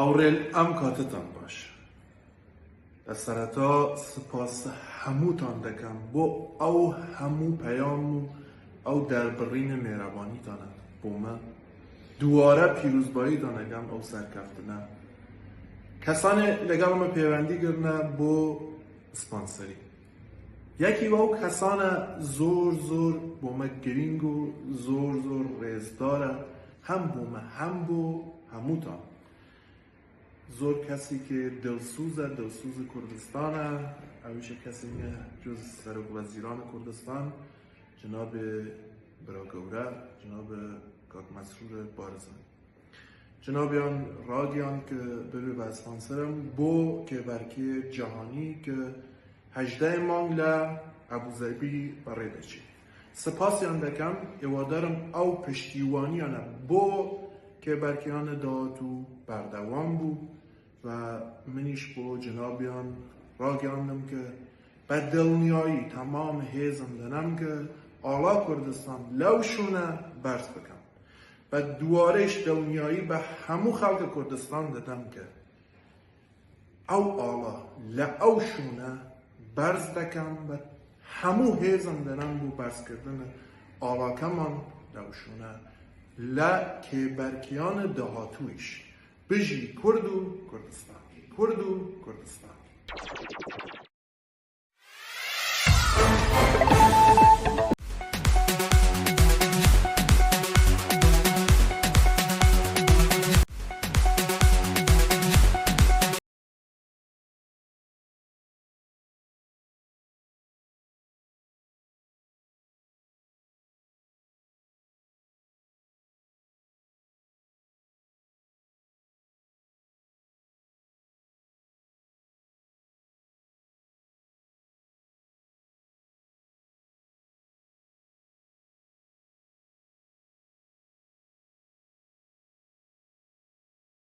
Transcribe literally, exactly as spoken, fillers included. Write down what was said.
Hawrêl, em katitan baş. Li sereta spas hemûtan dekem bo ew hemû peyam û ew derbirînê mêrebanîtane bo me. Duware pîrozbayî danegem ew serkeftine. Kesanê legel me pêwendî girine bo sponserî. Yekî ew kesane zor zor bo me girîng û zor zor rêzdar e, hem bo me hem bo hemûtan. Zor kesî ke dilsûz e, dilsûzê Kurdistan e, ew jî kesî ne cuz Serokwezîranê Kurdistan, Cenabê Bira Gewre, Cenabê Kak Mesrûrê Barizanî. Cenabiyan ragihand ke bibê bi sponserim bo kêberkê cihanî ke hejdeh mang li Ebû Zebî bi rê de çê. Spasiyan dekem, êwadarim ew piştîwaniyane bo kêberkiyane dahatû berdewam bû ve min îş bo cenabiyan ragihandim ke bi dilniyayî temam hêzim denem ke ala Kurdistan lew şûne berz bikim. Bi duwarê ji dilniyayî bi hemû xelkê Kurdistan didem ke ew ala li ew şûne berz dekem, bi hemû hêzim denem bo berzkirdinê alakeman li ew şûne li kêberkiyanê dahatûyîş. Bijî Kurd û Kurdistan. Kurd û Kurdistan.